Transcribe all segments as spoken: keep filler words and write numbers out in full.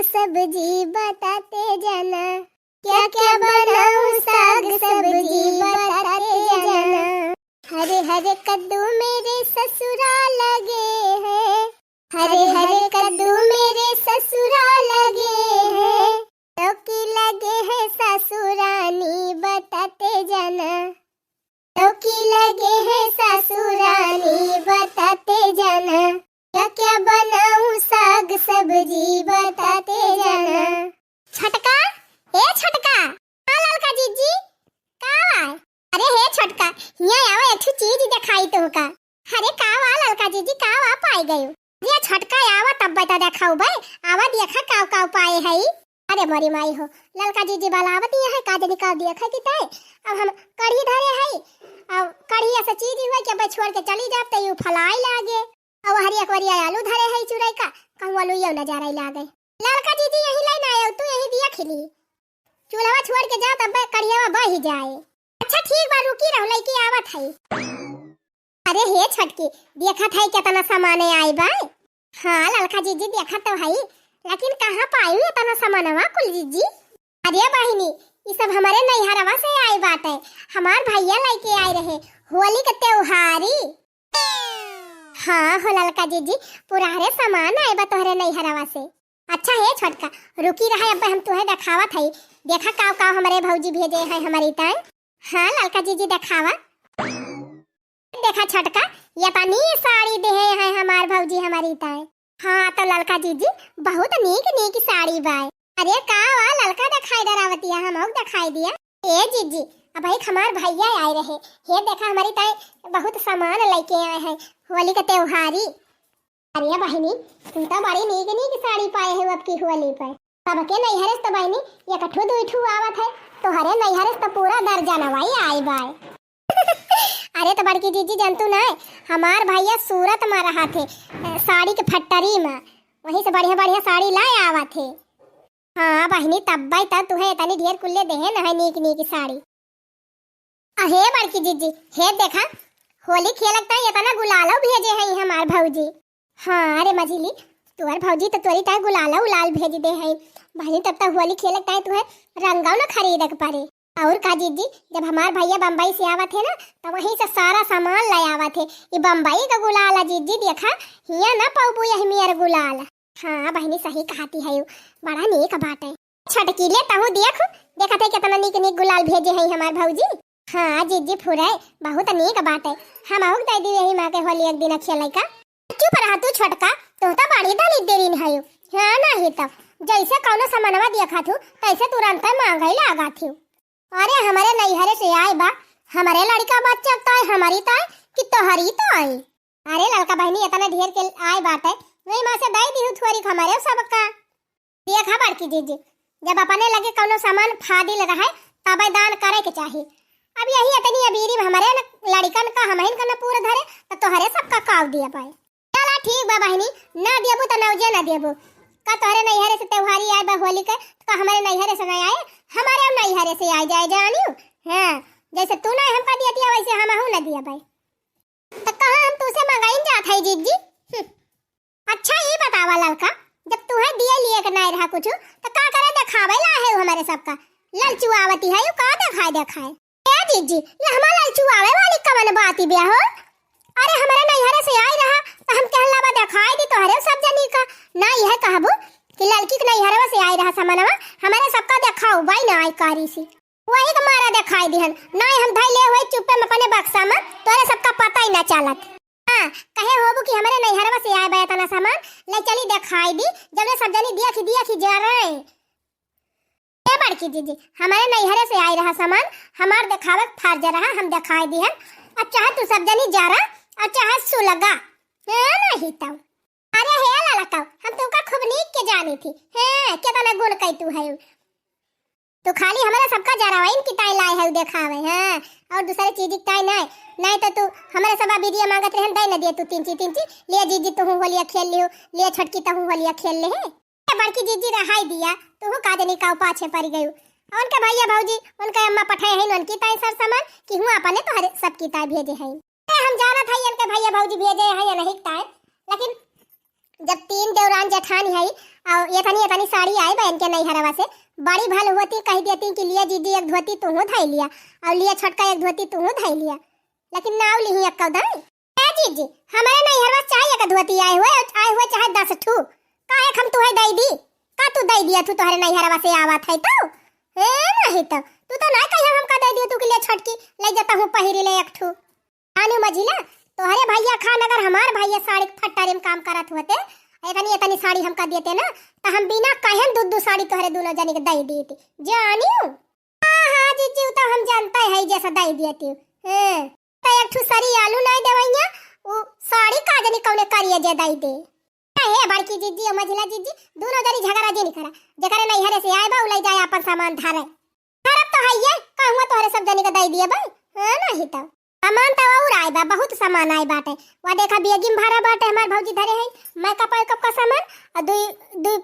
सब्जी बताते जाना, क्या क्या बनाऊं साग सब्जी बताते जाना। हरे हरे कद्दू मेरे ससुरा लगे हैं, हरे हरे कद्दू मेरे ससुरा लगे हैं, लौकी लगे हैं ससुरानी बताते जाना, लौकी लगे हैं ससुरानी बताते जाना, क्या क्या बनाऊं साग सब्जी बताते जाना। छोटका, ए छोटका, हाँ ललका जीजी, का बा? अरे हे छोटका, हियाँ आवा, एक ठो चीज देखाई तोहका। अरे का बा ललका जीजी, का बा पाई गयो? अरे छोटका आवा तब बता देखाऊ बे, आवा देखा काव काव पाए हई। अरे मोरी माई हो, ललका जीजी बलावत ही है, का जनी का देखे कि तय। अब हम कढ़ी धरे हई, अब कढ़ी ऐसा चीज हुआ कि अब छोड़ के चली जाब त यू फलाई लागे। अब हरी एक वरिया आलू धरे हई चुराई का, कहूँ आलू यो न जा रही लागे। ललका जीजी यही लाइन आयो, तू यही दिया खिली। चूल्हा छोड़ के जा तब कढ़ियावा बही जाए। अच्छा ठीक बा, रुकी रहो, लइके आवत हई। अरे हे छोटकी, देखत हई केतना सामान आई बा। हाँ ललका जीजी, देखत तो हई, लेकिन कहाँ पाई एतना सामानवा कुल जीजी? अरे बहिनी, ई सब हमरे नैहरवा से आई बाटे, हमार भैया लइके आए रहे होली के त्योहारी। हाँ हो ललका जीजी, पुरारे सामान आए बा तोहरे नैहरवा से। अच्छा हे छोटका, रुकी रहा, अब हम तुहे देखावत हई। देखा काव काव हमरे भौजी भेजे हैं हमारी ताई। हाँ ललका जीजी देखावा। देखा छोटका, ये तनी साड़ी देहे हैं हमार भौजी हमारी ताई। हाँ तो ललका जीजी, बहुत नीक नीक साड़ी बाय। अरे का वा ललका देखाई डरावतिया, हम देखाई दिया। ए जीजी, अब एक हमार भैया आए रहे, हे देखा हमारी ताई बहुत सामान लेके आए हैं होली का त्योहारी। अरे बहिनी, तू तो बड़ी नीक नीक साड़ी पाए हो अब की होली पर। सबके नैहरे से तो बहिनी एक ठू दुई ठू आवत है, तोहरे नैहरे से तो पूरा दर्जनवा आई बाय। अरे तो बड़की जीजी, जनतू ना, हमार भैया सूरत में रहा थे, अ, साड़ी के फैक्ट्री में, वहीं से बढ़िया बढ़िया साड़ी लाए आवा थे। हाँ बहिनी, तब्बे तब तुहे इतनी ढेर कुल्ले देहे न है नीक नीक साड़ी। अहे बड़की जीजी, हे देखा, होली खेलक ताई इतना गुलालो भेजे हैं हमार भौजी। हाँ रे मझिली, तोर भौजी तो तोरी ताई गुलाला उलाल भेज दे है। भाई तब तक होली खेलत ताई तुहे रंगौ न खरीदक पड़े। और का जीजी, जब हमार भैया बम्बई से आवत है ना, तो वहीं से सारा सामान ले आवत है। ये बम्बई का गुलाल है जीजी, देखा, हिया ना पाउबू यही मियर गुलाल। हाँ बहिनी, सही कहती है, बड़ा नीक बाटे। छोटकी ले तहू देख, देखत है कितना नीक नीक गुलाल भेजे हैं हमार भौजी। हाँ जीजी फुरे, बहुत नीक बाटे। हम आहू के दे दी यही माँ के होली एक दिन खेले का। चुप रहा तू छोटका, तू तो बड़ी दलित देरिन है। हाँ नहीं तो, जैसे कौनो सामानवा देखा थू, तैसे तुरंत मांगे लागा थू। अरे हमरे नैहरे से आए बा, हमरे लड़का बच्चा ताई, हमारी ताई कि तोहरी ताई? अरे लड़का बहिनी इतना ढेर के आए बाटे, वही माँ से दे दी थोड़ी हमरे सबका। देखा बड़की जीजी, जब अपने लगे कौनो सामान फादिल रहे, तबे दान करे के चाही। अब यही इतनी अबीरी में हमरे न लड़िकन का, हमहिन का न पूर धरे, त तोहरे सबका काव दिया पाए। चला ठीक बा बहिनी, ना देबू त नौजे ना देबू। का तोहरे नैहरे से त्योहारी आए बा होली के, का हमरे नैहरे से ना आए? हमरे नैहरे से आए जाए जानियो। हाँ, जैसे तू ना हमका दिया दिया, वैसे हमहू ना दिया पाए। त कहाँ हम तुसे मंगाइन जात है जीजी? हम्म। अच्छा ई बतावा ललका, जब तुहे दिए लिए के नाय रहा कुछ, त का करे देखावे ला है हमरे सबका? ललचुआवती है, यू का देखाए देखाए? ए जीजी, ये हमार ललचुआवे वाली कवन बात बे हो? अरे हमरे नैहरे से आई रहा, त हम कहला बा देखाए दी तोहरे सब जनी का। ना यह कहबू कि ललकी के नैहरवा से आई रहा सामानवा, हमरे सबका देखाऊ बाई ना आई कारी सी। वही के मारा देखाई दिहन। नाई हम धइले हुए चुप्पे में अपने बक्सा में, तोरे सबका पता ही ना चलत। हाँ, कहे होबू कि हमरे नैहरवा से आए बा इतना सामान, ले चली देखाई दी, जबले सब जनी दिया खी, दिया खी जा रहे। ए बड़की जीजी, हमरे नैहरे से आई रहा सामान, हमार देखावे के फर्ज रहा, हम देखाई दिहन। अब चाहे तू सब जनी जा रहा, और चाहे सुलगा। ए नहीं तो। अरे हे ललका, हम तुमका खूब नीक के जानी थी। हैं, केतना गुण कई तू है। तू खाली हमरे सबका जरावाइन की ताई लाए है देखावे, हैं? और दूसरे चीज की ताई नहीं, नहीं तो तू हमरे सब वीडियो मांगत रहन, दे न दिए तू तीन चीज, तीन चीज। ले जीजी तू होलिया खेल लियो, ले छोटकी तू होलिया खेल ले है। ए बड़की जीजी रहाई दिया, तू का जनी का पाछे पड़ गयू। उनके भैया भौजी, उनके अम्मा पठाए हैं उनकी ताई सर सामान कि हूँ अपने तोहरे सबकी ताई भेजे हैं। ए, हम जानत हई इनके भैया भौजी भेजे हैं या नहीं ताई, लेकिन जब तीन देवरान जेठान है और एतनी एतनी साड़ी आए बहन के नैहरवा से, बड़ी भल होती, कह देती कि लिए जीजी एक धोती तूहू धइ लिया और लिए छोटका एक धोती तूहू धइ लिया, लेकिन नाव लिही एक्को दाई। ए जीजी, हमरे नैहरवा से चाहे एक धोती आए हुए, आए हुए चाहे दस ठू, काहे हम तुहे दइ दी? का तू दइ दिया तू तोहरे नैहरवा से आवत है तो? ए नहीं तो, तू तो नहीं कहियो हमका दइ दियो तू के लिए छोटकी, ले जाता हूँ पहिरी ले एक ठू। आनी मझिला, तोहरे भैया खान अगर हमार भैया साड़ी के फैक्ट्री में काम करत होते, एतनी एतनी साड़ी हमका देते ना, तो हम बिना कहे दू दू साड़ी तोहरे दोनों जनी के दइ देती। जानियो? हाँ, हाँ, जीजी, उ तो हम जानते हैं, जैसा दइ देती। हाँ, तो एक ठू सरी आलू नहीं देवैया, उ साड़ी का जनी कौने करिए जे दइ दे। हे बड़की जीजी और मझिला जीजी, दोनों जनी झगड़ा जिन करा। जेकरे नैहरे से आए बा, उ ले जाए अपन सामान धरे। धरब तो है ये, कहूँ तोहरे सब जनी के दइ दिए बा। हाँ, नहीं तो। सामान तो और आए बा, बहुत सामान आए बाटे। वह देखा, बैगी में भरा बाटे, हमार भौजी धरे है। मेकअप वेकअप का सामान, और दुई, दुई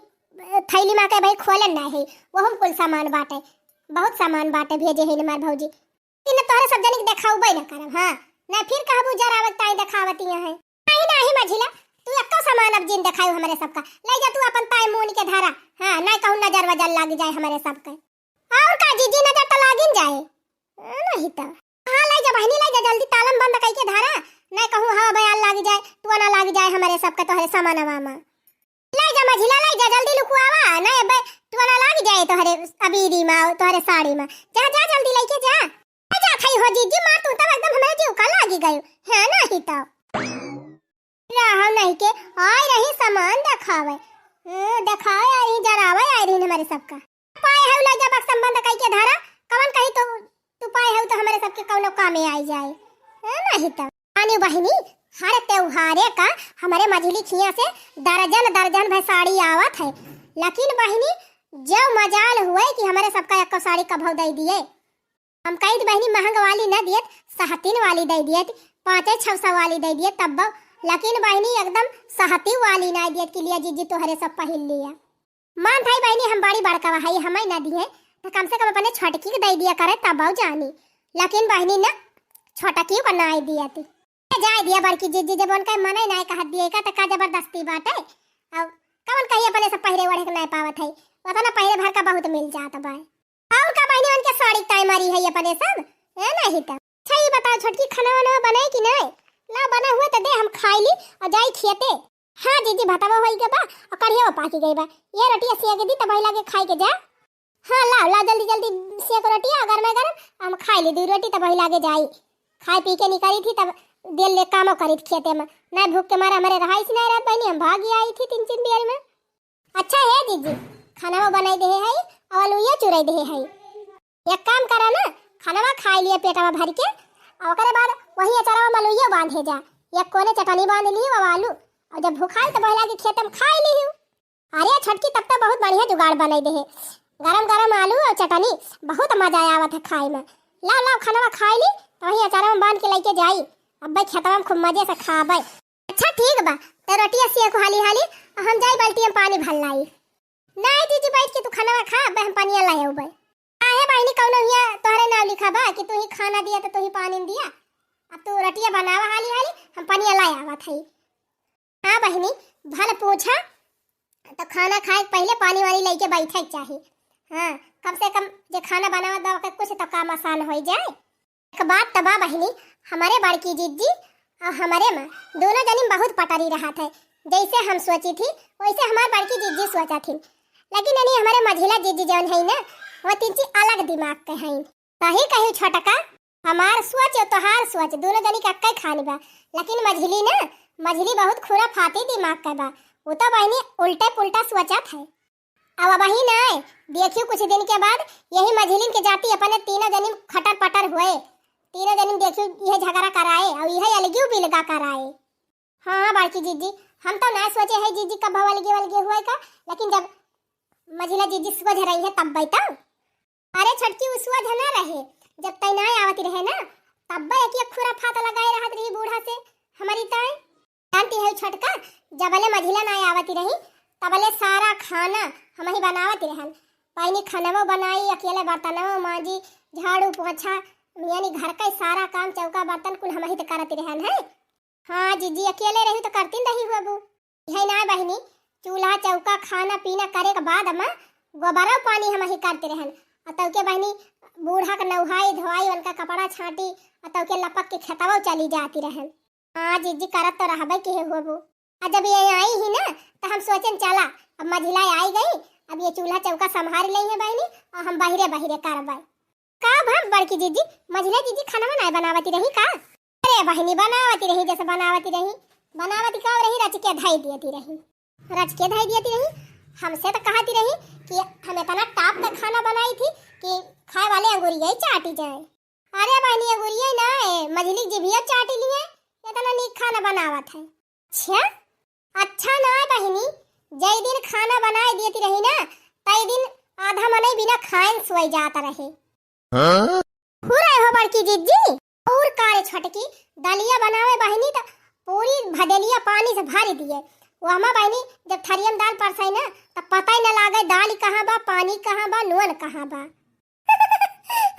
थैली में के भाई खोलन ना है, वहू में कुल सामान बाटे। बहुत सामान बाटे, भेजे है हमार भौजी। कि न तोहरे सब जनी के देखाउबे न करब, हाँ, न फिर कहबू जरावत ताई देखावती है। नहीं, नहीं मझिला, तू एक्को सामान अब जिन देखायू हमरे सबका, ले जा तू अपन ताई मुन के धरा, हाँ, नहीं कहूँ नजर वजर लाग जाए हमरे सबके। और का जीजी, नजर तो लागिन जाए, हाँ, नहीं तो। हाँ, ले जा बहनी, ले जा जल्दी, तालम बंद कई के धरा, नहीं कहूँ हवा बयाल लाग जाए, टोना लाग जाए हमरे सबके तोहरे सामानवा में। ले जा मझिला, ले जा, जल्दी लुकुआवा, नहीं अबे टोना लाग जाए तोहरे अबीरी में, तोहरे साड़ी में। जा, जा, जल्दी लेके जा। ले जा, थई हो जीजी, मार तू तब एकदम हमरे जीव का लागी गयो। है नहीं तो। रहो नहीं के, आए रही सामान देखावे। हम्म, देखावे आए रही, जरावे आए रही हमरे सबका। पाए है ले जा बक्सम बंद कई के धरा, कवन कही तो तू पाए है तो हमरे सबके कौनो कामे आई जाए। है नहीं तो। आनी बहिनी, हर त्योहारे का हमरे मझिली खिया से दर्जन दर्जन भर साड़ी आवत है, लेकिन बहिनी, जो मजाल हुए कि हमरे सबका एक्को साड़ी कभौ दइ दिए। हम कही बहिनी, महंग वाली न दियत, सहतीन वाली दइ दियत, पाँचे छव सौ वाली दइ दियत तब्बो, लेकिन बहिनी एकदम सहती वाली ना दियत कि लिया जीजी तोहरे सब पहिन लिया। मान थाई बहिनी, हम बड़ी बड़का हई, हमें ना दिए, तो कम से कम अपने छोटकी के दइ दिया करे तब्बो जानी, लेकिन बहिनी ना छोटकी को ना दियत। ए, जाए दिया बड़की जीजी, जब उनका मने ना कहत दिए का, तो का जबरदस्ती बाटे? अब कवन कही अपने सब पहिरे ओढ़े के ना पावत है, उतना पहिरे भर का बहुत मिल जात बा। और का बहिनी, उनके साड़ी ताई मारी है अपने सब, है नहीं तो। अच्छा, ये बताओ छोटकी, खाना वाना बने कि नहीं? ला, बना हुआ तो दे, हम खाई ली और जाई खेते। हाँ जीजी, भतवा होई के बा और कढ़िया पाकी गई बा। ये रोटिया सेक दी, तब लागे खाई के जा। हाँ, लाओ, लाओ, जल्दी, जल्दी सेक रोटिया, गरमे गरम, हम खाई ली दू रोटी, तब लागे जाई। खाए पी के निकली थी, तब दिल ले कामो करी थी खेते में। ना भूख के मारे हमरे रहाइश नहीं रहत बहिनी, हम भागी आई थी तीन तीन बेर में। अच्छा है जीजी, खाना वो बनाई दे है, और आलू ये चुराई दे है। एक काम करा ना, खाना खा लिया पेटवा भर के, और ओकरे बाद वही अचारवा में आलू ये बांधे जा। एक कोने चटनी बांध ली, वो आलू, और जब भुखाई तो बहला के खेते में खाई ली। अरे छोटकी, तब तो बहुत बढ़िया जुगाड़ बनाई दे है। गरम गरम आलू और चटनी, बहुत मजा आवत है खाए में। लाओ, लाओ, खाना खाई ली, तो वही अचारवा में बांध के लेके जाई। अब भाई खेतवा में खूब मजे से खाबे। अच्छा ठीक बा, तो रोटिया सेक हाली हाली, हम जाई बाल्टी में पानी भर लाई। नहीं जीजी, बैठ के तू खाना खा, अब हम पानी लाई आउबे। काहे बहिनी, कौनो हिया तोहरे नाव लिखा बा कि तू ही खाना दिया तो तू ही पानी दिया? अब तू रोटिया बनावा हाली हाली, हम पानी लाई आवत हई। हाँ बहिनी, भल पूछा, तो खाना खाए के पहले पानी वानी लेके बैठे के चाही। हाँ, कम से कम जे खाना बनावत बा, ओके कुछ तो काम आसान हो जाए। एक बात त बा बहिनी, हमरे बड़की जीजी और हमरे माँ दोनों जनी में बहुत पटरी रहत है। जैसे हम सोची थी, वैसे हमार बड़की जीजी सोचा थी। लेकिन यानी हमरे मझिला जीजी जौन है ना, वो तिनची अलग दिमाग के हैं। सही कही छोटका, हमार सोच और तोहार सोच दोनों जनी के अक्के खानी बा, लेकिन मझिली ना, मझिली बहुत खुराफाती दिमाग के बा। वो तो बहिनी उल्टे पुल्टा सोचत है। अब वही ना, देखियो कुछ दिन के बाद यही मझिलिन के जाति अपने तीनों जनी खटर पटर हुए, तीनों जनी देखियो यह झगड़ा कराए और यह अलगियो बिलगा कराए। हाँ, हाँ, बड़की जीजी, हम तो ना सोचे है जीजी कब अलगे वलगे हुए का, लेकिन जब मझिला जीजी सोच रही है तब तो। अरे छोटकी, उ सोच ना रहे, जब तै ना आवत रहे ना, तब एक एक खुराफात लगाए रहत रही बूढ़ा से हमारी ताई। जानती है छोटका, जबले मझिला ना आवत रही, तबले सारा खाना हम ही बनावत रहन। पानी खानवो बनाई, अकेले बर्तनवो मांजी, झाड़ू पोछा, यानी घर का सारा काम, चौका बर्तन कुल हम ही तो करत रहन है। हाँ जीजी, अकेले रही तो करती नहीं हुआ बू। इहे ना बहिनी, चूल्हा चौका खाना पीना करे के बाद अम्मा गोबरो पानी हमही करती रहन। अ तौके बहिनी बूढ़ा के नउहाई धोआई, उनका कपड़ा छाटी, अ तौके लपक के खेतवो चली जाती रहन। हाँ जिज्जी, करत तो रहबे किहे होबू। अ जब ये आई ही ना, त हम सोचेन चला, अब मझिला आई गई, अब ये चूल्हा चौका संभाल लेई है बहिनी, अ हम बहिरे बहिरे करबे। का भा बड़की जिज्जी, मझिला जिज्जी खाना नाय बनावती रही का? अरे बहिनी, बनावती रही, जैसे बनावती रही, बनावती का रही, रच के धई दियती रही, रच के धई दियती रही। हमसे तो कहती रही कि हम इतना top का खाना बनाई थी कि खाए वाले अंगुरिया ही चाटी जाए। अरे बहिनी, अंगुरिया ना है, मझिली जिभिया चाटी लिए, इतना नीक खाना बनावत है। अच्छा, अच्छा ना बहिनी, जय दिन खाना बनाए दियती रही ना, तय दिन आधा मनई बिना खाएन सोई जात रहे। हाँ? हो रहे हो बड़की जिज्जी? और का रे छोटकी, दलिया बनावे बहिनी त पूरी भदेलिया पानी से भर दिए। वो अम्मा बहिनी जब थरिया में दाल परसाई ना, तब पता ही न लागे दाल कहाँ बा, पानी कहाँ बा, नून कहाँ बा।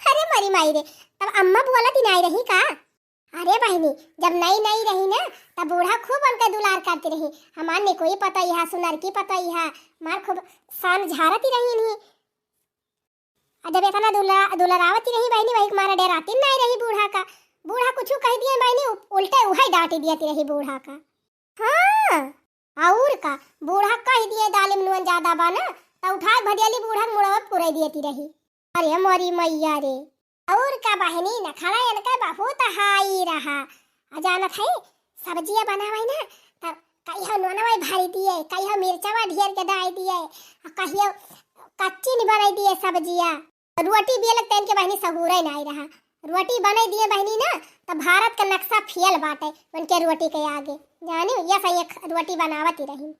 अरे मरी माई रे, तब अम्मा बोलती नाई रही का? अरे बहिनी, जब नई नई रही ना, तब बूढ़ा खूब उनका दुलार करती रही। हमार निकोई पतोहिया, सुनरकी पतोहिया, हमार खूब शान झारती रही इन्हीं। अ जब इतना दुला-, दुलरावती रही बहिनी, वही के मारे डेराती नाई रही बूढ़ा का। बूढ़ा कुछ कह दिए बहिनी, उ-, उल्टे उहई डांटी दियती रही बूढ़ा का। हाँ, और का, बूढ़ा कह दिए दालिम नून ज्यादा बा ना, त उठा के भदेली बूढ़ा के मुड़वा पुराई दियती रही। अरे मोरी मैया रे। और का बहिनी, नखड़ा इनका बहुत हाई रहा। अ जानत है, सब्जिया बनावे ना, तब कहियो नूनवा भरी दिए, कहियो मिर्चवा ढेर के डाल दिए, अ कहियो कच्ची नहीं बनाई दिए सब्जिया। रोटी बेलक तैन के बहिनी सहूरे नाई रहा। रोटी बनाई दिए बहिनी ना, तब भारत का नक्शा फेल बाटे उनके रोटी के आगे। जानी, ये सही एक रोटी बनावत ही रही।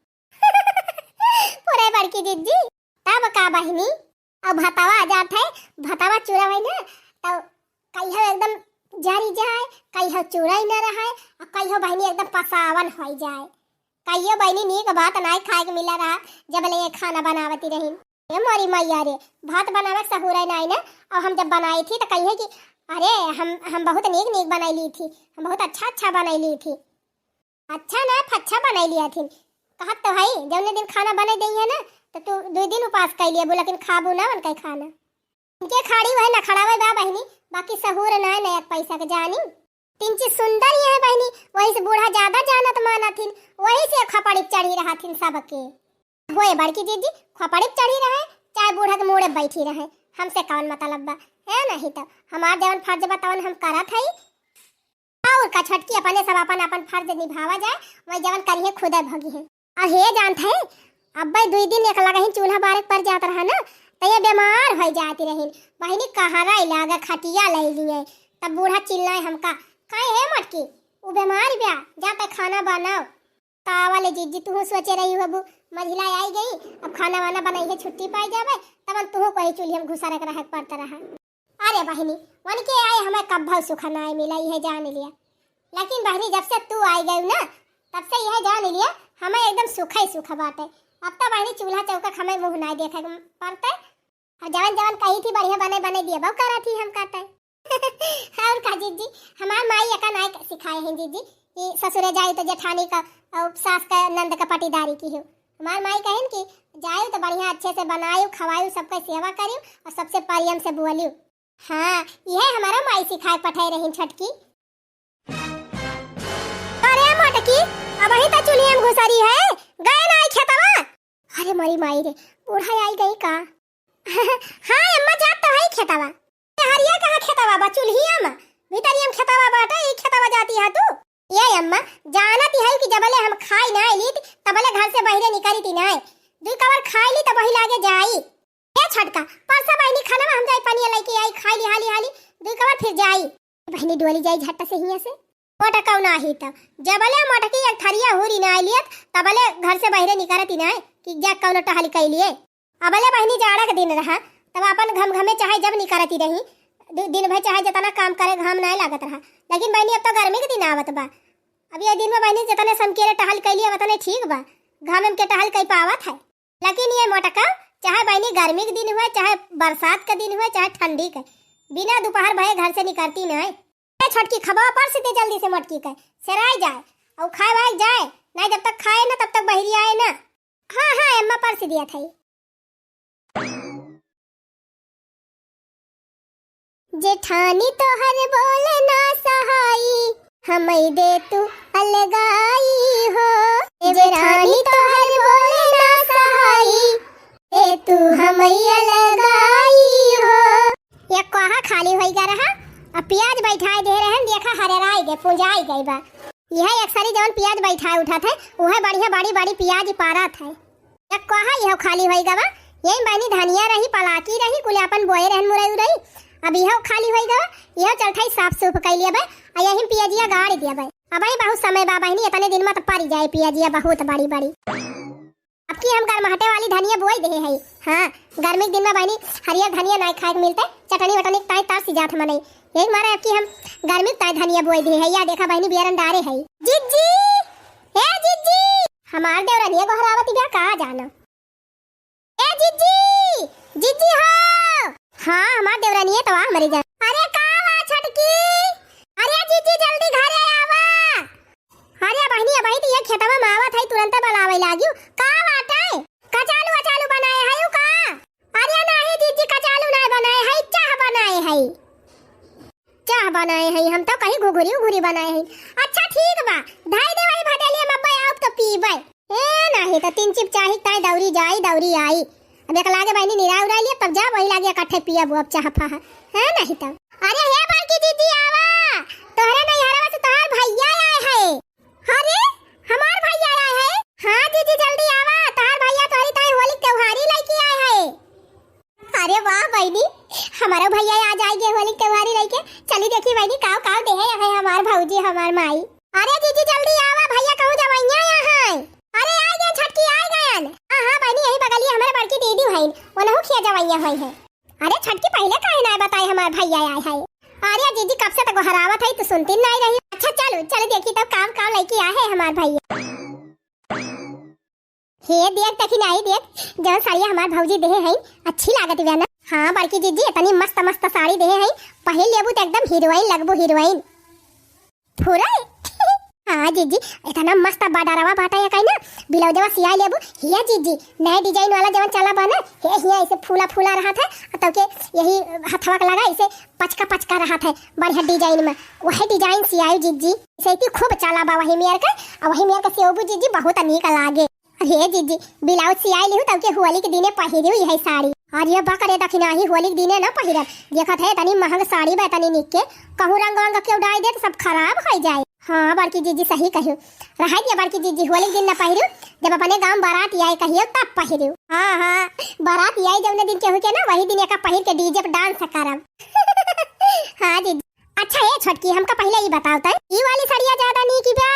पूरे बड़की जिज्जी, तब का बहिनी, अब भतवा आ जात है, भतवा चुरावे ना, तो कहियो एकदम जरी जाए, कहियो चुराई न रहे, और कहियो बहिनी एकदम पसावन होई जाए। कहियो बहिनी नीक भात नाई खाए के मिला रहा, जब ले ये खाना बनावती रही। ए मोरी मैया रे, भात बनावे के सहूरे नाई ना, और हम जब बनाई थी तो कहिए कि अरे हम, हम बहुत नीक नीक बनाई ली थी, हम बहुत अच्छा अच्छा बनाई ली थी। अच्छा ना फच्छा बनाई लिया थी। कहत तो है, जौने दिन खाना बने दई है ना, तो तू दो दिन उपास कर लिया, लेकिन खाबू ना उनका खाना। इनके खाड़ी वह नखड़ावे बा बहिनी, बाकी सहूर ना नया पैसा के जानी। तिनची सुंदर ये है बहिनी, वही से बूढ़ा ज्यादा जानत मानत हिन, वही से खपड़ी चढ़ी रहा थिन सबके। होए बड़की जिज्जी, खपड़ी चढ़ी रहे, चाहे बूढ़ा के मूड़े बैठी रहे, हमसे कौन मतलब बा? है नहीं तो हमार जवन फर्ज बा तवन हम करत हई। और का छोटकी, अपने सब अपन अपन फर्ज निभावा जाए, वही जवन करिहे खुदे भगिहे। और हे जानत है, अब्बे दुई दिन एक लगहिन चूल्हा बारे पर जात रहा ना, तो ये बीमार हो जाती रहिन। बहिनी कहरा लागे खटिया ले लिए, तब बूढ़ा चिल्लाए हमका, "काहे हे मोटकी, उ बीमार ब्या, जा पे खाना बनाओ।" का वाले जिज्जी, तुहू सोचे रही होबू, मझिला आई गई, अब खाना वाना बनाई है, छुट्टी पाई जावे, तब तुहू कही चूल्हे में घुसरे के रहे के पड़ता रहा। अरे बहिनी, उनके आए हमें कब्बो सुख नाय मिला, यह जान लिया। लेकिन बहिनी, जब से तू आई गई ना, तब से यह जान लिया, हमें एकदम सुख ही सुख बाटे। अब तो बहिनी, चूल्हा चौका के हमें मुँह नाय देखे के पड़ते। और जवन जवन कही थी बढ़िया बने बने दिए, बहु करा थी हम कहते। और का जिज्जी, हमार माई एका नाय सिखाए हैं जिज्जी, कि ससुरे जाई तो जेठानी का और सास का नंद का पटीदारी की हो। हमार माई कहिन कि जाई तो बढ़िया अच्छे से बनायु, खवायु, सबके सेवा करियु और सबसे प्रेम से बोलियु। हाँ, यह हमारा माई सिखाए पठाई रही छोटकी। अरे मोटकी, अबही तो चुलिया में घुसरी है, गए ना आई खेतवा। अरे मोरी माई रे, बूढ़ा आई गई का? हाँ अम्मा, जात तो है खेतवा। हरिया कहाँ खेतवा बा? चुल्हिया में, भीतरिया में खेतवा बाटे, ई खेतवा जाती है तू? ये अम्मा, जानत ही है कि जबले हम खाई ना लीत, तबले घर से बहिरे निकलती ना। दुई कवर खाई ली तब वही लागे जाई। ए छोटका, परसा बहिनी खाना हम जाई, पनिया लेके आई, खाई ली हाली हाली, दुई कवर फिर जाई। बहिनी डोली जाई झट्टा से हिया से। मोटकौ नाही तब, जबले मोटकी एक थरिया हुरी ना लियत, तबले घर से बहिरे निकरती ना कि जा कौनो टहल कई लिए। अबले बहिनी जाड़ा के दिन रहा, तब अपन घम घमे चाहे जब निकरती रही, दि-, दिन भर चाहे जितना काम करे घाम ना लागत रहा। लेकिन बहिनी अब तो गर्मी के दिन आवत बा, अब ये दिन में बहिनी जितने समकेरे टहल कई लिए उतने ठीक बा, घाम में के टहल कई पावत है। लेकिन ये मोटका, चाहे बहिनी गर्मी के दिन हुए, चाहे बरसात के दिन हुए, चाहे ठंडी के, बिना दोपहर भये घर से निकलती नहीं। ए छोटकी, खबवा परस दे जल्दी से मोटकी के, सेराई जाए, और खाए वाए जाए, नहीं जब तक खाए ना तब तक बहिरी से दिया था। जेठानी तोहर बोले ना सहाई, हमई दे तू अलगाई हो। जेठानी तोहर बोले ना सहाई, दे तू हमई अलगाई हो। ये कोहा खाली होई गा रहा, अब पियाज बैठाए दे रहन, देखा हरेराई गए, पुंजाई गए बा। यह एक सारी जवन पियाज बैठाए उठत है, उहे बढ़िया बड़ी बड़ी पियाज पारत है। एक कोहा इहो खाली होई गवा, यही बहिनी धनिया रही, पलाकी रही, कुल आपन बोए रहन मुरई उरई। अब इहो खाली होई गवा, इहो चलथई साफ सूफ कई लिया बे, आ यही पियजिया गाड़ दिया बे। अब ही बहुत समय बा बहिनी, इतने दिन में तो परी जाए पियजिया बहुत बड़ी बड़ी। अब की हम गरमहटे वाली धनिया बोई देहे हई। हाँ, गर्मी के दिन में बहिनी हरियर धनिया नाई खाए के मिलते, चटनी वटनी के ताई तरस जात मनई। यही मारे अब की हम गर्मी के ताई धनिया बोई देहे हई। या देखा बहिनी बियरन डारे हई। जिज्जी, ए जिज्जी, हमार देवरनिया गोहरावत बिया का जानो। ए जिज्जी, जिज्जी हो। हाँ, हमार देवरनिया तो आ हमरे जान। अरे का बा छोटकी? अरे जिज्जी जल्दी घरे आवा। अरे बहिनी, अबही तो ये खेतवा में आवत है, तुरंते बुलावे लागियो। का बाटे? कचालू अचालू बनाए है यू का? अरे नाही जिज्जी, कचालू नाही बनाए है, चाह बनाए है। चाह बनाए है, हम तो कहीं घुघुरी उघुरी बनाए है। अच्छा ठीक बा, धाई दे वही भटेलिया में अब्बे आउब तो पीबे। ए नाही तो तीन चिप चाही ताई दौरी जाई दौरी आई। अब एक लागे बहिनी निराई उराई लिया, तब जा वही लागे इकट्ठे पियब अब चाह फाह। है नाही तब। अरे हे बड़की जिज्जी आवा, तोहरे नैहरवा से तोहार भैया आए है। अरे, हमार भैया आए है? हाँ जिज्जी, जल्दी आवा, तोहार भैया तोहरी ताई होली के त्योहारी लइके आए है। अरे वाह बहिनी, हमारो भैया आ जाएगे होली के त्योहारी लइके। चली देखी बहिनी, काव काव देहे है हमार भौजी, हमार माई। अरे जिज्जी जल्दी आवा, भैया कहूँ जवैया यहाँ है। अरे आ गए छोटकी, आ गए। हाँ हाँ बहिनी, यही बगलिया हमारे बड़की दीदी है, उनहु खिया जवैया है। अरे छोटकी, पहिले काहे नाय बताई हमार भैया आए है? अरे जिज्जी, कब से तो गोहरावत है, तू सुनती नाय रही। अच्छा चलो, चलो देखी तो काम काम लइके आए है हमार भैया। हे देख, देखी नाई देख, जौन साड़िया हमार भौजी देहे है, अच्छी लागत बिया ना? हाँ बड़की जिज्जी, इतनी मस्त मस्त साड़ी देहे है, पहिर लेबू तो एकदम हीरोइन लगबू, हीरोइन। फुरल? हाँ जिज्जी, इतना मस्त बॉर्डरवा बाटा है कहीं ना, ब्लाउजवा सियाई लेबू। हिया जिज्जी, नए डिजाइन वाला जवन चला बा ना, हे हिया ऐसे फूला फूला रहत है, और तब के यही हथवा के लगा ऐसे पचका पचका रहत है, बढ़िया डिजाइन में, वही डिजाइन सियाई जिज्जी। ऐसे इतनी खूब चला बा वही मेर का, और वही मेर का सियोबू जिज्जी, बहुत नीक लागे। अरे जिज्जी, ब्लाउज सियाई लिहू तब के होली के दिने पहिरियो यही साड़ी। अरे बा करे दखिनाही, होली के दिने ना पहिरब। देखत है तनी महंग साड़ी बा तनी निक के, कहूँ रंग वंग के उड़ाई दे तो सब खराब हो जाए। हाँ बड़की जिज्जी सही कहियो। रहाई दिया बड़की जिज्जी, होली के दिन ना पहिरियो, जब अपने गाँव बारात आए कहियो तब पहिरियो। हाँ हाँ, बारात आए जौने दिन केहू के ना वही दिन एका पहिर के डीजे पे डांस करब। हाँ जिज्जी। अच्छा ए छोटकी, हमका पहिले ई बताओ त, ई वाली सड़िया ज्यादा नीक बा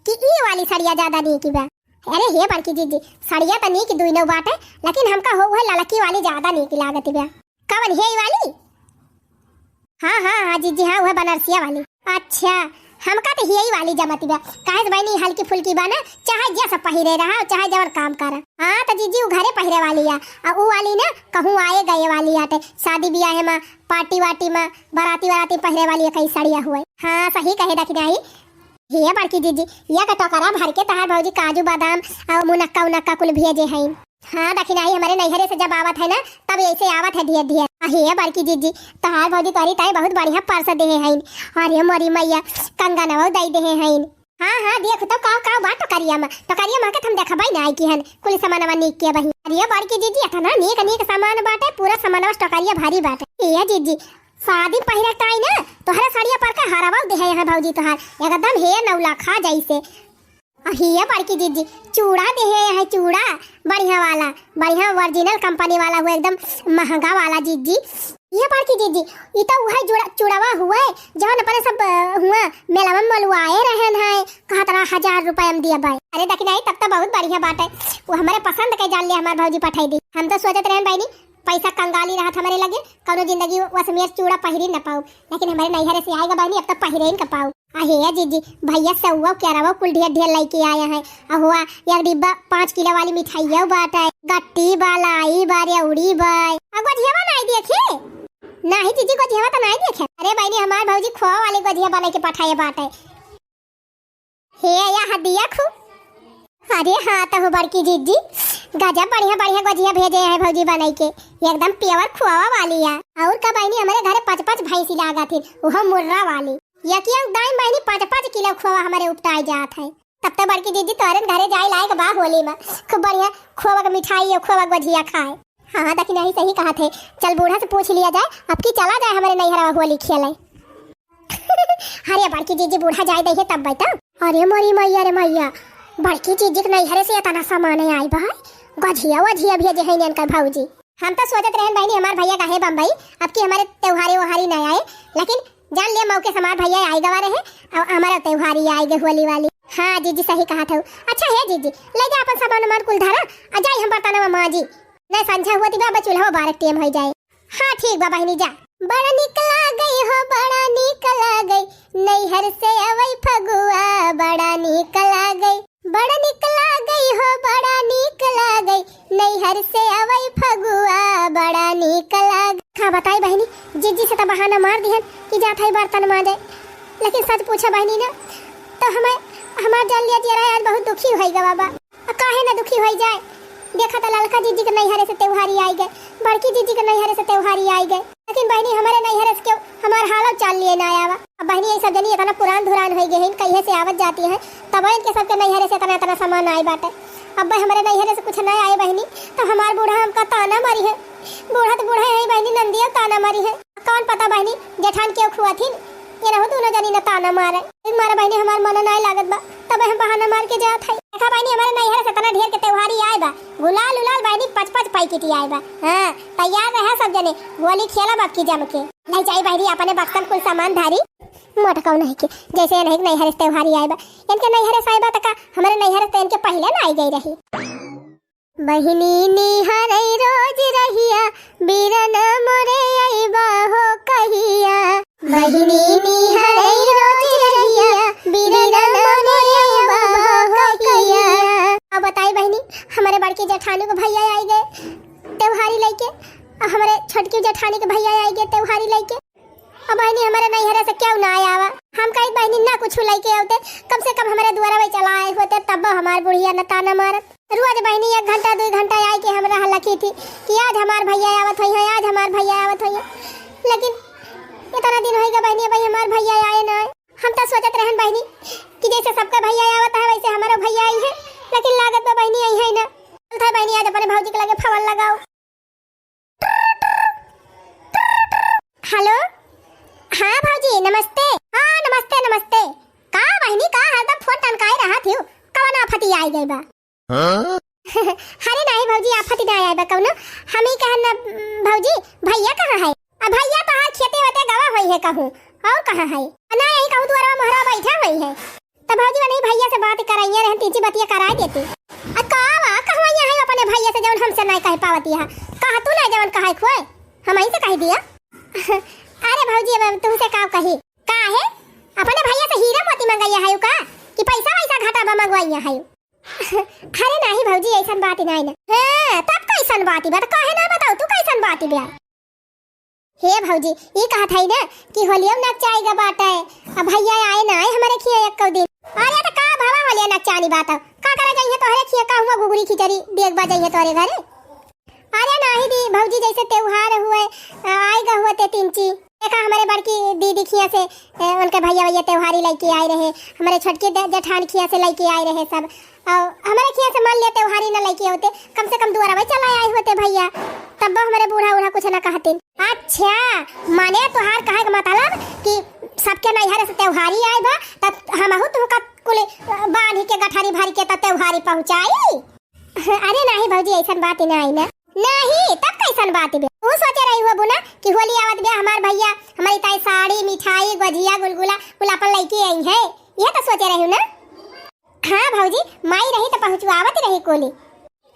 कि ई वाली सड़िया ज्यादा नीक बा? अरे हे बड़की जिज्जी, सड़िया त नीक दुइनो बाटे, लेकिन हमका हो उहे ललकी वाली ज्यादा नीक लागत बा। कवन हे वाली? हाँ हाँ हाँ जिज्जी, हाँ उहे बनारसिया वाली। अच्छा, हमका त हियई वाली जमत बा, काहे से बहिनी हल्की फुल्की बा ना, चाहे जे सब पहिरे रहा, चाहे जवन काम करा। हाँ त जिज्जी उ घरे पहिरे वाली आ, आ उ वाली ना कहूँ आए गए वाली आटे, शादी बियाहे मा, पार्टी वार्टी मा, बाराती वाराती पहिरे वाली कई सड़िया हुए। हाँ सही कहे दखिनाही। हे बड़की जिज्जी, या का टोकरा भर के तहार भौजी काजू बादाम और मुनक्का उनक्का कुल भेजे हैं। हाँ दखिनाही, हमारे नैहरे से जब आवत है ना, तब ऐसे आवत है ढेर ढेर। आ हे बड़की जिज्जी, तहार भौजी तोहरी ताई बहुत बढ़िया पर्स देहे हैं। अरे मोरी मैया, कंगनवा दई देहे हैं। हाँ हाँ, देख तो काव काव बा टोकरिया में, टोकरिया में के हम देखबै ना आई कि हन कुल सामानवा नीक के बही। अरे बड़की जिज्जी, इतना नीक नीक सामान बाटे, पूरा सामानवा टोकरिया भारी बाटे। ए जिज्जी, शादी पहिरे ताई ना, तोहरे सड़िया पर का हरवा देहे हैं भौजी तोहार, एकदम हे नौलखा जैसे। अ हिया बड़की जिज्जी, चूड़ा देहे हैं, चूड़ा बढ़िया वाला, बढ़िया ओरिजिनल कंपनी वाला हुआ, एकदम महंगा वाला जिज्जी। ये बड़की जिज्जी, ई तो उहे जुड़ा, चूड़वा हुए, जौन अपने सब, अ, हुआ मेलवा में मलुआए रहन है, कहत रहा हजार रुपया में दिया बाई। अरे दखिनाही, तब तो बहुत बढ़िया बाटे, वो हमारे पसंद के जान ले हमार भौजी पठाई दी। हम तो सोचत रहन बहिनी, पैसा कंगाली रहत हमारे लगे, कौनो जिंदगी वसमेर चूड़ा पहिरी न पाऊ, लेकिन हमारे नैहरे से आएगा बहिनी, अब तो पहिरे ही न पाऊ। अहे जिज्जी, भैया सौवा केरवा कुल ढेर ढेर लइके आया है। अहुआ एक डिब्बा पाँच किलो वाली मिठाइया बाटे, गट्टी बा, लाई बा, रेवड़ी बा। आ गोझियावा नाई देखे? नाही जिज्जी, गोझियावा तो नाई देखे। अरे बहिनी, हमार भौजी खोआ वाली गोझिया बना के पठाए बाटे। हे या हदिया खू। अरे हाँ, तो हो बड़की जिज्जी, गजब बढ़िया बढ़िया गोझिया भेजे हैं भौजी बनाई के, एकदम pure खोवा वाली है। और का बहिनी, हमरे घरे पाँच पाँच भैंसी लागत ही, उहो मुर्रा वाली। यकिया दाई बहिनी पाँच पाँच किलो खोवा हमरे उपटाए जात है। तब तो बड़की जीजी तोहरे घरे जाए लायक बा होली में, खूब बढ़िया खोवा के मिठाई और खोवा के गोझिया खाए। हाँ, देखी नहीं सही कहत है, चल बूढ़ा से पूछ लिया जाए, अब की चला जाए हमरे नैहरवा होली खेले। अरे बड़की जीजी बूढ़ा जाए दे तब बैठा। अरे मोरी मैया रे मैया, बड़की जीजी के नैहरे से इतना सामान आई बा, गोझिया वोझिया भेजे हैं इनका भौजी। हम तो सोचत रहन बहिनी हमार भैया काहे बम्बई, अब की हमरे त्योहारे वोहारी ना आए, लेकिन जान लिया मौके से हमार भैया आई गवा रहे और हमारा त्योहारी आई गए होली वाली। हाँ जीजी सही कहत हो। अच्छा हे जीजी, ले जा अपन सामान उमान कुल धरा, आ जाई हम बर्तनवा माजी। नहीं संझा हुआ थी बा, चूल्हा बारह टेम हो जाए। हाँ ठीक बा बहिनी जा। बड़ा निक लागई हो, बड़ा निक लागई, नैहर से आवई फगुआ, बड़ा निक लागई, बड़ा निक लागई हो, बड़ा निक लागई, नैहर से आवई फगुआ, बड़ा निक लाग। का बताई बहिनी, जीजी से त बहाना मार दिहन कि जात है बर्तन माजे, लेकिन सच पूछा बहिनी ना, तो हमें, हमार जान लिया जियरा आज बहुत दुखी होई गवा बा। आ काहे ना दुखी होई जाए? देखा त ललका जीजी के नैहरे से त्योहारी आई गए, बड़की जीजी के नैहरे से त्योहारी आई गए, लेकिन बहिनी हमरे नैहरे से क्यों हमार हालत चाल लिए ना आवा। अब बहिनी ये सब जनी इतना पुरान धुरान होई गए हैं, कहिए से आवत जाती हैं, तब इनके सबके नैहरे से इतना इतना सामान आई बाटे। अब भाई हमरे नैहरे से कुछ ना आए बहिनी, तो हमार बूढ़ा हमका ताना मारी है। बूढ़ा तो बूढ़ा है बहिनी, नंदिया ताना मारी है। कौन पता बहिनी जेठान क्यों खुआ थी, ये रहो दोनों जनी न ताना मारे। एक मारा बहिनी हमार मन नाय लागत बा, तब हम बहाना मार के जात हई। देखा बहिनी हमारे नैहर से इतना ढेर के त्योहारी आए बा, गुलाल उलाल बहिनी पाँच पाँच पैकेट ही आए बा। हाँ तैयार रहे सब जने, होली खेला बाप की जम के। ले जाई बहिनी अपने बक्सम कुल सामान धारी। मोटकाऊ नहीं के, जैसे नहीं नैहर से त्योहारी आए बा, इनके नैहर से आए बा त का हमारे नैहर से इनके पहले ना आई गई रही। बहिनी निहरई रोज रहिया, बीरन मोरे अइबा हो कहिया। बहिनी निहरई रोज रहिया, बीरन मोरे अइबा हो कहिया। अब बताई बहिनी, हमरे बड़की जेठानी के भैया आई गए त्योहारी लइके, आ हमरे छोटकी जेठानी के भैया आई गए त्योहारी लइके। अब बहिनी हमरे नैहरे से क्यों ना आया आवा? हम कही बहिनी ना कुछ लइके आवते, कम से कम हमरे दुआरा पे चला आए होते, तब हमार बुढ़िया न ताना मारत। रोज बहिनी एक घंटा दुई घंटा आए के हमरा लखी थी कि आज हमार भैया आवत होई है, आज हमार भैया आवत होई है। लेकिन इतना दिन होई गए बहिनी, भाई हमार भैया आए ना आए। हम तो सोचत रहन बहिनी कि जैसे सबका भैया आवत है वैसे हमारो भैया आई है, लेकिन लागत बा बहिनी आई है ना। चलत है बहिनी आज अपने भौजी के लगे फोन लगाओ। हेलो, हाँ भौजी नमस्ते। हाँ नमस्ते नमस्ते। का बहिनी का हरदम फोन टनकाए रहत हियो, कवन आफती आई गई बा? हाँ? अरे नाही भौजी आफती ना आई बा कवनो। हम ही कहन ना भौजी, भैया कहाँ है? अब भैया तोहार खेते वेते गवा होई है कहूँ, और कहाँ है? ना यही कहूँ दुआरवा मोहरा बैठा होई है। त भौजी वनही भैया से बात कराइए रहन, तीची बतिया कराए देती। आ का बा, कहवाइया है अपने भैया से जवन हमसे नहीं कह पावती है? कहा तू ना जवन कहे खोए, हम ही से कह दिया। अरे भौजी अब हम तुमसे का कही? का है? अपने भैया से हीरा मोती मंगैया है का? कि पैसा वैसा घाटा बा मंगवाइया है? अरे नाही भौजी ऐसन बात ही नहीं ना। हाँ, तब कैसन बात ही बा? त काहे ना बताऊ तू कैसन बात ही बा? हे भौजी, ई कहत हई ना कि होलिया में नचाई गा बाटे, अब भैया आए ना आए हमारे खिया एक दिन। अरे त का भवा होलिया नचानी बात, का करे जाइए तोहरे खिया का हुआ घुघरी खिचड़ी देख बा जाइए तोहरे घरे। अरे नाही दी भौजी, जैसे त्योहार हुए, आ, आए गा हुए ते तीन ची। देखा हमारे बड़की दीदी खिया से, ए, उनके भैया भैया त्योहारी लइके आए रहे, हमारे छोटकी दे-, जेठान खिया से लइके आए रहे सब। और हमारे खिया से मान लिया त्योहारी ना लइके होते, कम से कम दुआरवा चला आए होते भैया, तब हमारे बूढ़ा उढ़ा कुछ ना कहते। अच्छा, माने तोहार कहे के मतलब कि सबके नैहर से त्योहारी आए बा, तब हमहू तुमका कुल बांधी के गठारी भरी के तब त्योहारी पहुँचाई? अरे नाही भौजी, ऐसन बात ही ना आई ना। नाही, तब कैसन बात बे? तू सोचे रही हुआ बुना कि होली आवत बे, हमार भैया हमारी ताई साड़ी, मिठाई, गोझिया, गुलगुला कुल अपन लइके आई है, ये तो सोचे रही ना। हाँ भौजी, माई रही तो पहुँचवावत रही कोली।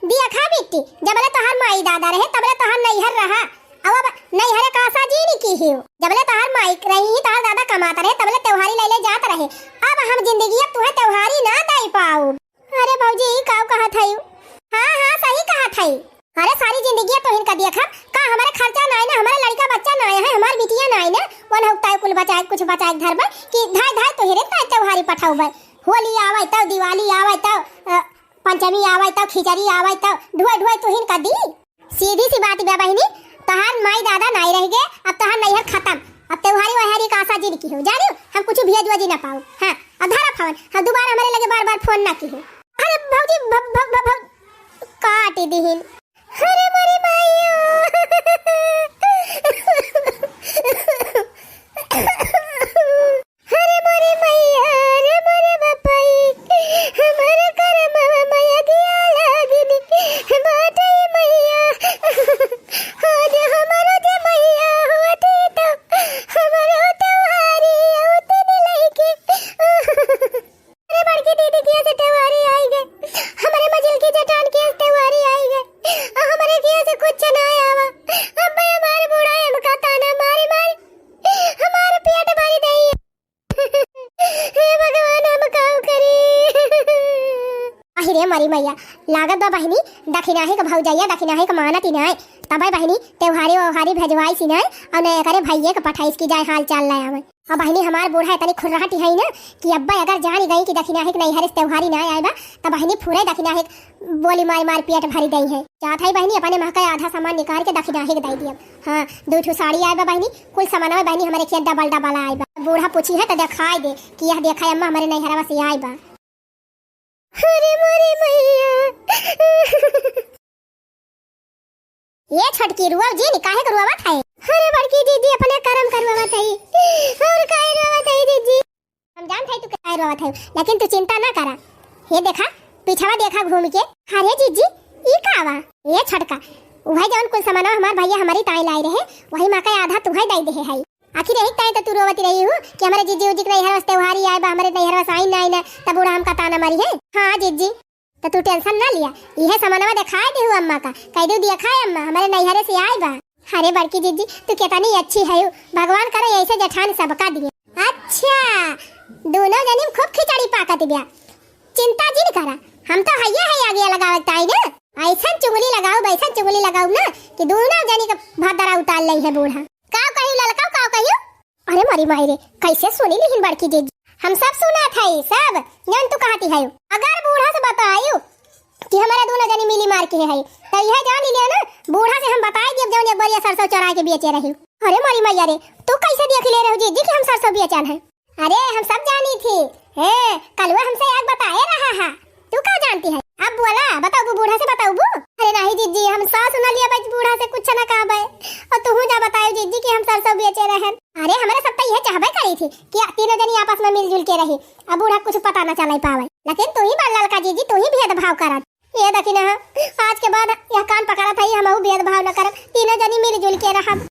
दिया खा बिट्टी, जबले तोहार माई दादा रहे, तबले तोहार नैहर रहा। अब, अब नैहर का आशा जीनी की हियो। जबले तोहार माई रही, तोहार दादा कमात रहे, तबले त्योहारी ले ले जात रहे। अब हम जिंदगी अब तुहे त्योहारी ना दे पाऊ। अरे भौजी, ई काऊ कहत हई? हाँ, हाँ, सही कहत हई। अरे सारी जिंदगी तोहिन का देखब, का हमारे खर्चा नाय ना, हमारे लड़का बच्चा नाय है, हमार बिटिया नाय ना, वन हफ्ता कुल बचाए, कुछ बचाए घर में कि धाय धाय तोहरे ताय त्योहारी पठाउबे। होली आवे तब, दिवाली आवे तब, अ, पंचमी आवै तौ, खिचड़ी आवै तौ, ढुआई ढुआई तुहिन का दी। सीधी सी बात बा बहिनी, तोहार माई दादा नाई रह गए, अब तोहार नैहर खतम। अब त्योहारी वहारी का आशा जिन किहो, जानियो, हम कुछ भेज वजी ना पाऊ। हाँ, अब धरा फोन, हम दोबारा हमरे लगे बार बार फोन ना किहो। अरे भौजी, भ-, भ-, भ-, भ-, काट दिहिन। अरे मोरी माइयो। अरे मोरे मैया, अरे मोरे बपई, हमर करमवा में अगिया लागिन बाटै मैया। आज हमरो जे मैया होती तो हमरो त्योहारी औती न लइके। अरे बड़की दीदी किया से त्योहारी आई गए, हमरे मझिलकी जेठान किया से त्योहारी आई गए, आ हमरे किया से कुछ ना आवा। अब हमार बूढ़ा हमका ताना मारी मारी हमार पेट भरी देई। हे भगवान, हम काउ करी? आहि रे मरी मैया, लागत बा बहिनी, दखिनाही क भौजैया, दखिनाही क मानत ही नाय। तबै बहिनी, त्योहारी ओहारी भेजवाइस ही नाय, अउर न एकरे भैये क पठाइस कि जाए हाल चाल ले आवे। अब बहिनी, हमार बूढ़ा इतनी खुर्राटी है ना कि अब्बा अगर जानी गई कि दखिनाही क नैहरे से त्योहारी नाय आए बा, त बहिनी फुरे दखिनाही क बोली मार मार पेट भरी देई है। जात है बहिनी, अपने महका आधा सामान निकाल के दखिनाही क दे दिया। हाँ, दो ठो साड़ी आए बा बहिनी, कुल सामानवा बहिनी हमरे खेत डबल डबल आए बा। बूढ़ा पूछी है त देखाई दे कि यह देखा अम्मा हमरे नैहरवा से आए बा। अरे मोरी मैया। ये छोटकी रुआव जी, काहे के रुआवत है? अरे बड़की दीदी अपने करम करवावत है। और काहे रुआवत है दीदी? हम जानत हई तू काहे रोवत हऊ, लेकिन तू चिंता ना करा। हे देखा, पीछवा देखा घूम के। अरे जीजी, ई का बा? ए छोटका, उहै जौन कुल सामानवा हमार भैया हमरी ताई लाई रहे, वही मा का आधा तुहै दई देहे हई। आखिर यही ताई तो तू रोवत रही हू कि हमरे जीजी उजी के नैहरवा से त्योहारी आए बा, हमरे नैहरवा से आई ना, आई ना, तब बूढ़ा हमका ताना मारी है। हाँ जीजी, तो तू tension ना लिया, इहे सामानवा देखाए देहू अम्मा का, कह दू दिया खाए अम्मा, हमरे नैहरे से आए बा। अरे बड़की जीजी, तू केतनी अच्छी हऊ, भगवान करे ऐसे जेठान सबका दिए। अच्छा, दोनों जनी में खूब खिचड़ी पाकत बिया, चिंता जिन करा, हम तो हइये है आगिया लगावे ताई ना, ऐसन चुगली लगाऊ, ऐसन चुगली लगाऊ ना कि दोनों जनी के भदरा उतार लई है बूढ़ा। का कहियो ललका, का कहियो? अरे मरी माई रे, कैसे सुनी लिहिन बड़की जीजी? हम सब सुनत हई, सब। जौन तू कहती है, अगर बूढ़ा से बतायू कि हमारे दोनों जनी मिली मार के है, तो यह जान लिया ना, बूढ़ा से हम बताई देब जौन एक बार ये सरसों चोराए के बेचे रही। अरे मरी मैया रे, तू कैसे देख ले रहू जीजी कि हम सरसों बेचन है? अरे हम सब जानी थी। हे, कलुआ हमसे आग बताए रहा है। तू का जानती है? अब बोला, बताउबू बूढ़ा से बताउबू? अरे नहीं जीजी, हम सास सुना लिया बस बूढ़ा से कुछ ना कहबे। और तू जा बतायो जीजी कि हम सरसों बेचे रहन। अरे हमरे सब तो यह चाहबे करी थी कि तीनों जनी आपस में मिलजुल के रही, अब बूढ़ा कुछ पता ना चले पावे। लेकिन तू ही बड़ ललका जीजी, तू ही भेदभाव करत। ये देखी ना, आज के बाद यह कान पकड़त है, हमहू भेदभाव न करब, तीनों जनी मिलजुल के रहब।